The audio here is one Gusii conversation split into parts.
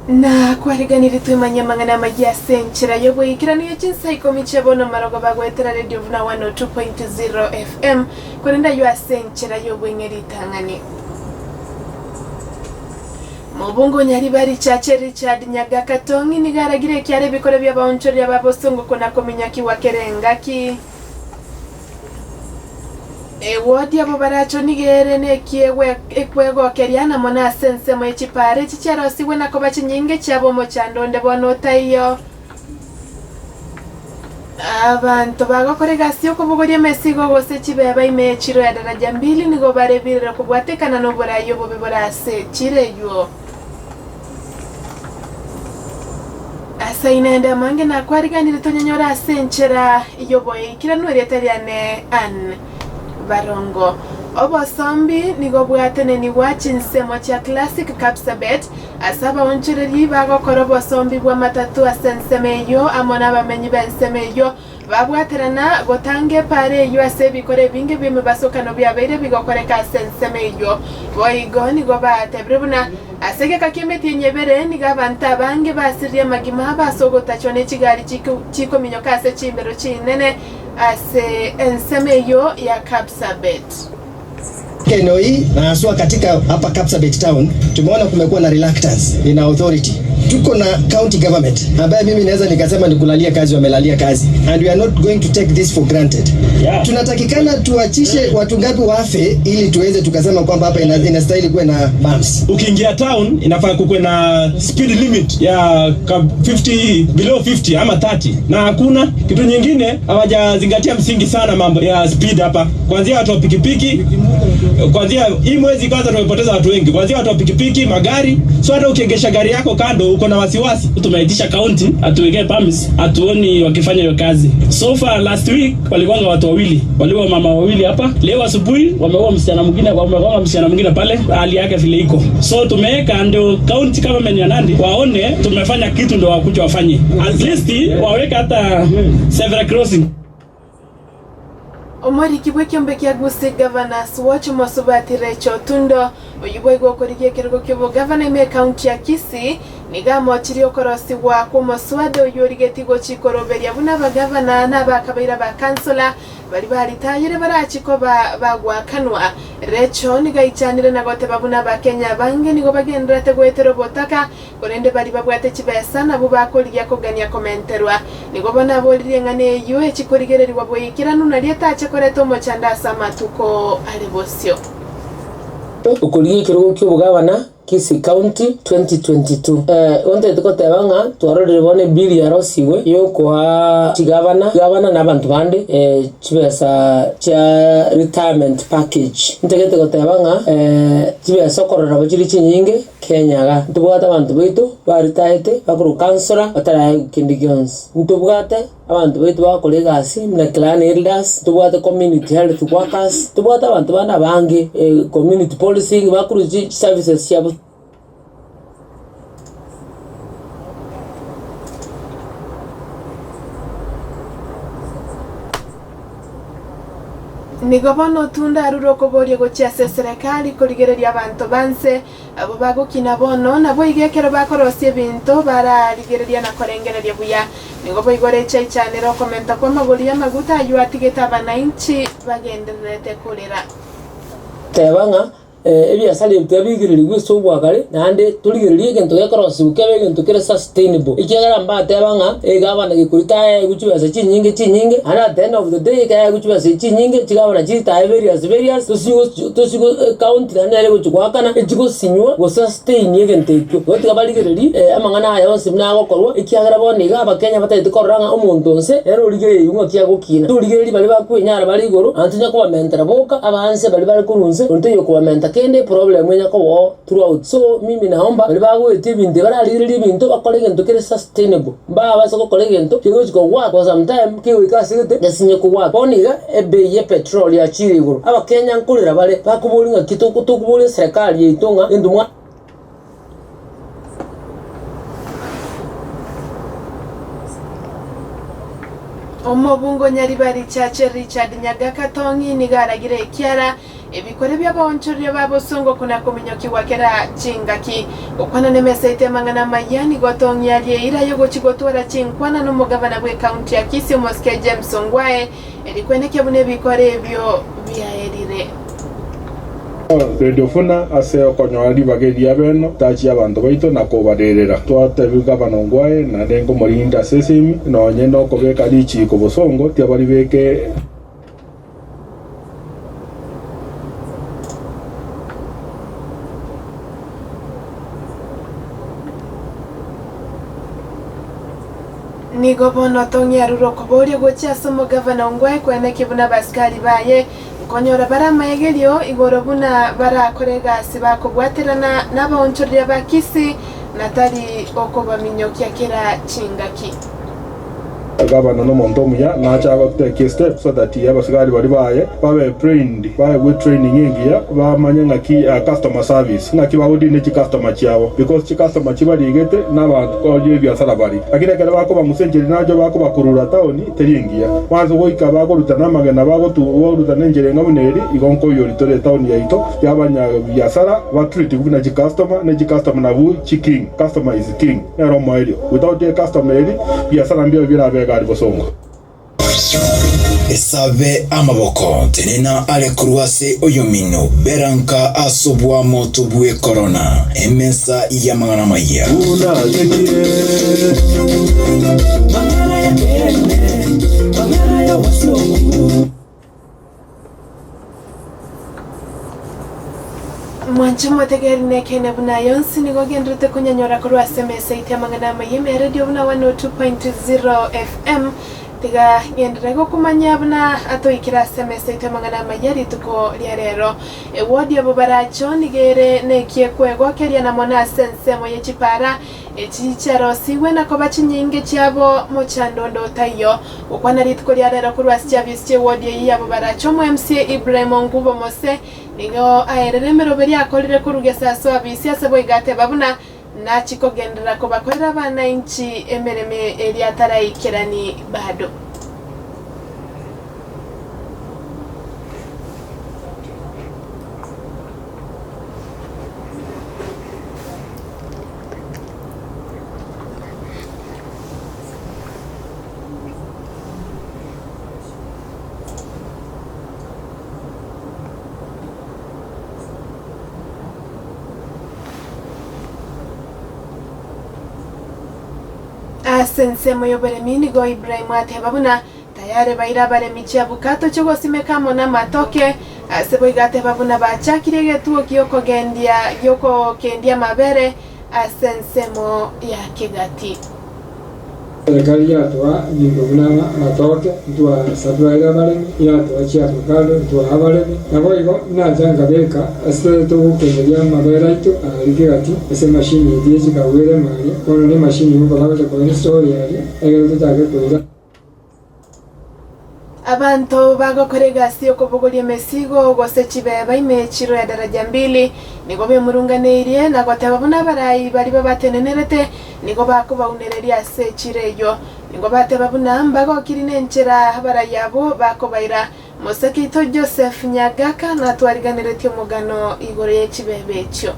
Na kwariganirie twemanye amang'ana amayia ase enchera y'oboikeranu ye chinsa ikomi chia bono marogoba goetera Radio Buna 102.0 FM, korende ayio ase enchera y'obweng'e ritang'ani. Mobunge o Nyaribari Chache Richard Nyagaka Tong'i nigo aragire ekiara ebikore bi'abaonchoreria ba bosongo kona kominyokigwa kera engaki. Ewodi abo baracho nigo ere nekiegwa ekwegokeria na mono ase ensemo ye chipaara echi chiarosigwe na koba chinyinge chiaba omochando onde bono otaiyo. Abanto bagokora egasi y'okobogoria emesigo gose chibeba ime y'echiro ya Daraja Mbili nigo bare birero kobwatekana noborai obobe bore ase echiro eyio. Ase ayio naende amange nakwariganirie tonyanyore ase enchera y'oboikeranu erieta riane Ann Barongo. Obosombi nigo bwatenenigwa chinsemo chia Classic Kapsabet ase abaonchoreria bagokora obosombi bw'amatato ase ensemo eyio amo nabamenyi b'ensemo eyio Babwaterana gotanga epaara eyio ase ebikoro ebinge bi'emebasokano biabeire bigokoreka ase ensemo eyio. Boigo nigo batebire buna, ase egeka ki'emetienyi ebere nigo abanto abange basiririe amagima abo ase ogotachwa ne chigari chikominyoka ase chimbero chinene ase ensemo eyio ya Kapsabet. Eneo hii na haswa katika hapa Kapsabet town tumeona kumekuwa na reluctance in our authority. Tuko na county government ambaye mimi naweza nikasema ni kulalia kazi, wamelalia kazi and we are not going to take this for granted. Yeah. Tunatakikana tuachishe watu ngapi wafe ili tuweze tukasema kwamba hapa ina, inastahili kuwe na bumps. Ukiingia town inafaa kukuwe na speed limit ya 50 below 50 ama 30 na hakuna kitu nyingine. Hawajazingatia msingi sana mambo ya speed hapa, kuanzia watu wa pikipiki, kuanzia hii mwezi kwanza tumepoteza watu wengi, kuanzia watu wa pikipiki, magari. So hata ukiegesha gari yako kando uko na wasiwasi. Tumeitisha county atuwekee permits, hatuoni wakifanya hiyo kazi. So far last week waligonga watu wawili, waliua mama wawili hapa. Leo asubuhi wameua msichana mwingine, wamegonga msichana mwingine pale, hali yake vile iko. So tumeweka ndio county government ya Nandi waone tumefanya kitu, ndio wakuja wafanye at least waweke hata zebra crossing. Omoriki bw'ekiombe kia Gusii Governors Watch Mosubati Rachel Otundo, oyio boigo okorigia ekerogo ki'obogavana ime ekaunti ya Kisii, nigo amochirie okorosigwa kw'omoswada oyio origetie gochia koroberia buna abagavana na abakabaira ba kansola baria baritayire barachie koba bagoakanwa. Rachel nigo aichanire na goteba buna abakenya abange nigo bagendererete goetera obotaka Korende baria babwate chibesa nabwo bakorigia kogania komenterwa. Nigo bono aboririe eng'ana eyio echie korigererigwa boikeranu, nario etache koreta omochando ase amatuko are bosio. Okorigia ekerogo ki'obogavana Kisii County 2022. Igo ntagete goteba ng'a twarorire bono ebill yarosigwe yokoa chigavana, chigavana na abanto bande chibesa chia retirement package. Ntagete goteba ng'a chibesa okorora nabo chire chinyinge. Kenya iga ntobwate abanto baito baritaete bakorwa councillor bataraegwa kende gionsi. Ntobwate abanto baito bagokora egasi buna clan elders, ntobwate community health workers, ntobwate abanto bande abange community policing bakorwa chiservices chiabo. Nigo bono Otundo arure okoboria gochia ase eserekari korigereria abanto ba nse Abwo bagokina bono, naboigo ekero bakorosia ebinto bararigereria na korengereria buya. Nigo boigo rechaichanere okomenta kw'amagori y'amaguta ayio atigete abanainchi bagendererete korera. Teba ng'a ebiasara ebi tiabigererigwe ase obwagare, naende torigererie egento gekorosigwa kebe egento kere sustainable, ekiagera mbateba ng'a egavana gekorita aegwe chibesa chinyinge chinyinge, naende at the end of the day ekero aegwe chibesa echi chinyinge, chigavana chiritae various various, Tosi county naende nere egochia goakana, echi gosinywa gosustain egento ekio. Igo tiga barigererie amang'ana aya onsi buna agokorwa, ekiagera bono iga abakenya batagete korora ng'a omonto onse nere origereirwe ng'aki agokina. Torigereria baria bakwenyara bare igoro, naende tonya kobamentera boka, abanse baria bare korwa inse, onde taiyo okobamenta kende, eproblem enya koba oo throughout. So mimi naomba baria bagoetia ebinto ebi bararigererie ebinto bakore egento kere sustainable. Mbabase gokora egento kegochia kogwaka for some time kegoika ase gete gesinye kogwaka. Bono iga ebei ye petrol yachiire igoro. Abakenya nkorera bare bakoboria ng'aki tokoboria eserekari yaito ng'a intwe mwa. Omobunge o Nyaribari Chache Richard Nyagaka Tong'i nigo aragire ekiara ebikore bi'abaonchoreria ba bosongo kona-kominyokigwa kera chingaki. Gokwana nemesa yaito amang'ana amaya nigo Tong'i arie eira y'ogochia gotwara chinkwana nomogavana bw'ekaunti ya Kisii omosike James Ongwae eri kwenekia buna ebikore ebio biaerire. Radio Funa ase okonyora ribaga eria beno tachia abanto baito na kobarerera. Twatebiwa gavana Ongwae naende nkomorinda ase esimi nonye nokobeka richiiko bosongo tiabaribeke. Nigo bono Tong'i arure okoboria gochia ase omogavana Ongwae kweneki buna abasikari baye Nkonyora bare amaegerio igoro buna barakore egasi bakobwaterana nabaonchoreria ba Kisii na tari okobaminyokia kera chingaki. Gavana nomonto omuya nache agotake a step so that abasigari baria baye babe trained baegwe training engiya bamanye ng'aki customer service ng'aki bagodeal ne chicustomer chiabo because chicustomer chibarigete nabanto koria ebiasara bari lakini ekero bakobang'usa enchera nacho bakobakurura town teri engiya. Banse goika bakorutana amagena bagorutana enchera enga buna eri, igo nkoiyoria tore etaoni yaito y'abanyabiasara batreatigwe buna chicustomer, ne chicustomer nabwo chiking, customer is king, nere omoerio. Without ecustomer eri, biasara mbiabe birabe egari bosongo. Esabe amaboko, tenena are korwa ase oyomino, bera nka ase oboamo tobue korona, emesa y'amang'ana amaya. Mwanche motegereri nekeene buna aya onsi nigo ogendererete konyanyora korwa ase emesa yaito y'amang'ana amaya ime ya radio buna 102.0 FM. Tiga ngenderere gokomanyia buna atoikire ase emesa yaito y'amang'ana amaya rituko ria rero. Ewodi yabo baracho nigo ere nekiekwegokeria na mono ase ensemo ye chipara echi chiarosigwe na koba chinyinge chiabo mochando onde otaiyo. Gokwana rituko ria rero korwa ase chiabisi chi'ewodi eyio yabo baracho omo MCA Ibrahim Ongubo Mose nigo aerire emeroberio akorire korwa gesaso abisi ase boigo ateba buna Nachie kogenderera kobakorera abanainchi emeremo eria ataraikerani bado. Ase ensemo y'oboremi nigo Ibrahimu ateba buna tayare baire abaremi chiabukato chi'ogosimeka amo namatoke. Ase boigo ateba buna bachakire egetuo gi'okogendia gi'okokendia amabere ase ensemo ya Kegati. Serikali yatoa ebinto buna amatoke, ntwasaplaire abaremi, yatoa chiavocado, ntwaa abaremi. Naboigo nacha nkabeka ase togokenderia amabere aito aria kegati ase emashini eria chikagwera emaria, bono nemashini igo bagocha koinstall aria egere tochake koira. Abanto bagokora egasi y'okobogoria emesigo gose chibeba ime echiro ya Daraja Mbili nigo bemurunganeirie na goteba buna abarai baria babatenenerete nigo bakobaunereria ase echiro eyio. Nigo bateba buna mbagokiri nenchera abarai abwo bakobaira. Mosakeito Joseph Nyagaka natwariganeretie omogano igoro ye chibeba echio.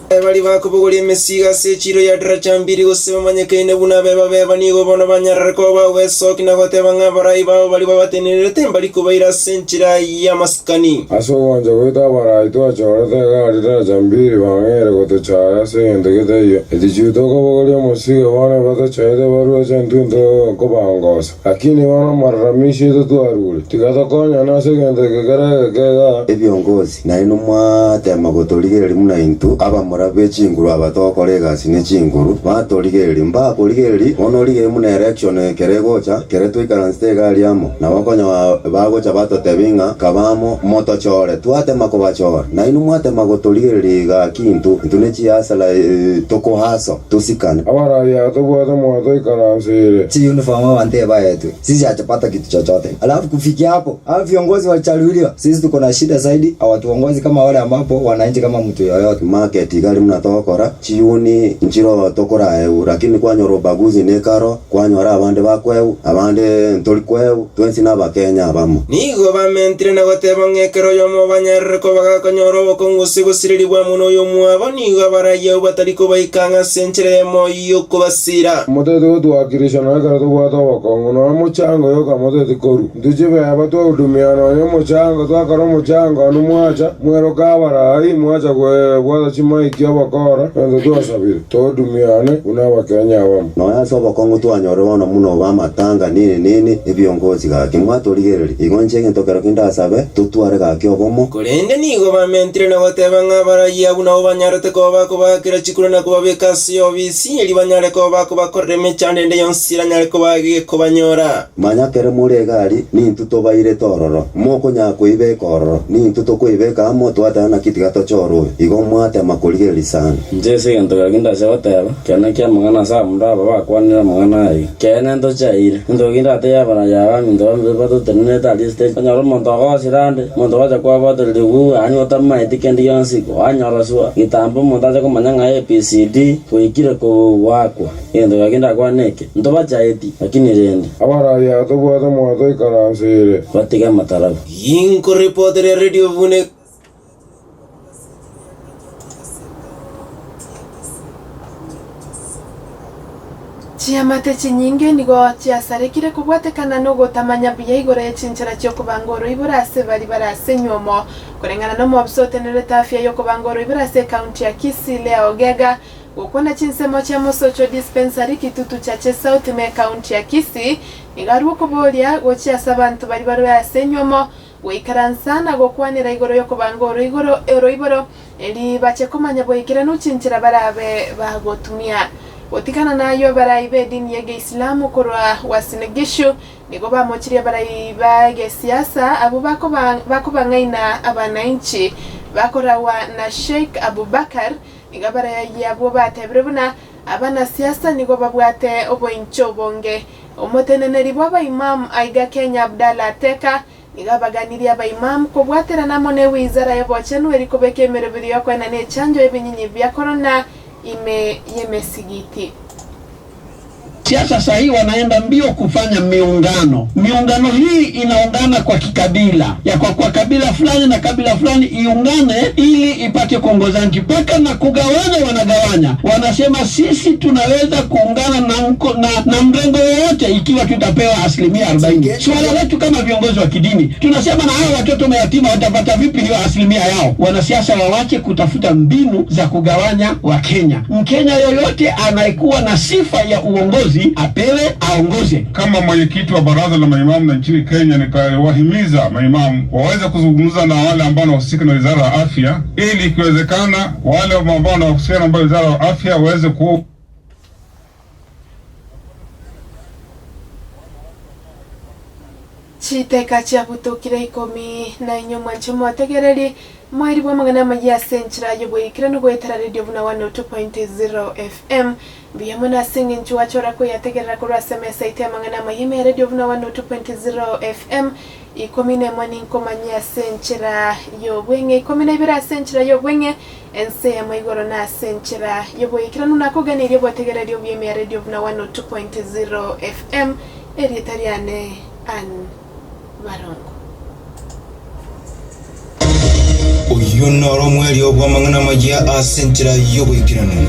Baria bakobogoria emesigo ase echiiro ya Daraja-mbili, gose bamanyekaine buna abeba-beba, nigo bono banyarare koba bagwesokia na goteba ng'a abarai babo baria babatenenerete mbari kobaira ase enchera y'amasikani. Ase ogwancha gwaito abarai twachorete egari Daraja-mbili bang'eire gotochaya ase egento getaiyo. Etichiu tokobogoria omosigo bono batochaete barue ase intwe intwe kobangosa. Lakini bono amararamisio aito twarure, tiga tokonyane ase egento eke kere egeke iga. Ebiongozi, nainwe mwateema gotorigereria buna intwe abamura be chinguru aba togokora egasi ne chinguru, batorigereria, mbakorigereria, bono origererie buna election ekero egocha, ekero twaikaransete iga aria amo, nabo okonyora bagocha batotebia ng'a kaba amo motochore, twatema kobachora, nainwe mwatema gotorigereria iga aki intwe, intwe ne chihasara tokohastle. Tosikane. Abarai aya tobwate mwatoikaranseire. Chiuniform abanto ebaetwe, sisi hatupata kitu chochote. Alafu kufikia hapo hao viongozi walichaguliwa, sisi tuko na shida zaidi, hawatuongozi kama wale ambapo wananchi kama mtu yoyote. Market iga. Iga buna togokora, chiyuni nchiroo tokoraegwa, lakini kwanyora ubaguzi nekaro, kwanyora abande bakoegwa, abande ntori koegwa, twensi nabakenya abamo. Nigo bamentire na goteba ng'a ekero oyomo obanyarire koba gakonyora obokong'u gose gosirerigwa amo noyomwabo, nigo abarai abwo batari kobaika ang'e ase enchera eyemo y'okobasiira. Moteti gotwakirisha nonya ekero tobwate obokong'u, nonya omochango yoka moteti korwa. Intwe chibeba twahudumia nonya omochango, twakora omochango anwe mwacha, mweroka abarai, mwacha kwebwata chimaiki obokora, egento twasabire, tohudumiane buna Abakenya abamo. Nonya ase obokong'u twanyorire bono buna obo amatanga nini nini, ebiongozi gaki mwatorigereria. Igo inche egento kero kindasabe, totware gaki obomo. Korende nigo bamentire na goteba ng'a abarai abwo nabo banyarete koba bakobaakera chikura na kobabeka ase obisi, erio banyare koba bakobakorera emechando ende yonsi eranyare koba gekobanyora. Manya kere more egari, nintwe tobairete ororo. Mokonyara koibeka ororo, nintwe tokoibeka amo, twateba naki tiga tochore oyo. Igo mwatema korigereria sana. Inche ase egento keria ndase goteba, kiane ki'amang'ana ase abamura aba bakwanire amang'ana aya iga. Ekeene ntochaire. Egento keria ndatebie abaraya aba abaminto batotenenerete aria estage, onyore omonto ogosire ande, omonto gocha kwabwatereria guu yaani otamaeti kende gionsi, kwanyoroswa, getambo omonto ache komanya ng'a ABCD gwaikire kogwakwa. Egento keria ndakwane eke, ntobachaeti, lakini rende. Abaraya tobwate mwatoikaranseire. Batige amatarabu. Inkoripotera Radio Vune. Chiamate chinyinge nigo chiasarekire kobwatekana nogotamanya buya igoro ye chinchera chi'okobanga oroiboro ase baria bare ase enywomo. Koreng'ana nomobisa otenerete afya y'okobanga oroiboro ase ekaunti ya Kisii Leah Ogega, Gokwana chinsemo chia Mosocho Dispensary, Kitutu Chache South na ekaunti ya Kisii, nigo arue okoboria gochia ase abanto baria barue ase enywomo goikaransa na gokwanera igoro y'okobanga oroigoro oroiboro eri bache komanya boikeranu chinchera barabe bagotumia. Gotigana nayio abarai b'edini y'Egeisilamu korwa Uasin Gishu nigo bamochirie abarai b'egesiasa abwo bakobang'aina abanainchi bakoragwa na Sheikh Abubakar Nigo abarayia abwo batebire buna abanasiasa nigo babwate oboincho obonge. Omoteneneri bw'Abaimam aiga Kenya Abdallah Ateka nigo abaganirie Abaimam kobwaterana amo ne wizara y'obochenu eri kobeka emeroberi y'okoenana echanjo y'ebinyinyi bia korona ime y'emesigiti. Siasa sahii wanaenda mbio kufanya miungano. Miungano hii inaungana kwa kikabila, ya kwa kwa kabila fulani na kabila fulani iungane ili ipate kuongoza nchi, mpaka na kugawanya wanagawanya, wanasema sisi tunaweza kuungana na, mko, na, na mrengo wowote ikiwa tutapewa asilimia 40. Suala letu kama viongozi wa kidini tunasema, na hawa watoto mayatima watapata vipi hiyo asilimia yao? Wanasiasa wawache kutafuta mbinu za kugawanya Wakenya. Mkenya yoyote anayekuwa na sifa ya uongozi apewe aongoze. Kama mwenyekiti wa baraza la maimamu na nchini Kenya, nikawahimiza maimamu waweze kuzungumza na wale ambao wanahusika na wizara ya afya, ili ikiwezekana wale ambao wanahusika na wizara ya afya waweze ku Chiteka chiabutokire ikomi na inye mwanche motegereri Mwairi bw'amang'ana amayia ase enchera y'oboikeranu goetera radio buna 102.0 FM. Mbuya mono ase eng'encho gwachora koyategerera korwa ase emesa yaito y'amang'ana amayia ime ya radio buna 102.0 FM. Ikomi nemo ninkomanyie ase enchera y'obweng'e, 12 ase enchera y'obweng'e, ense eyemo igoro na ase enchera y'oboikeranu nakoganeirie obotegereri obuya ime ya radio buna 102.0 FM. Erieta riane Ann Barongo. Oyio noro omwerio bw'amang'ana amayia ase enchera y'oboikeranu.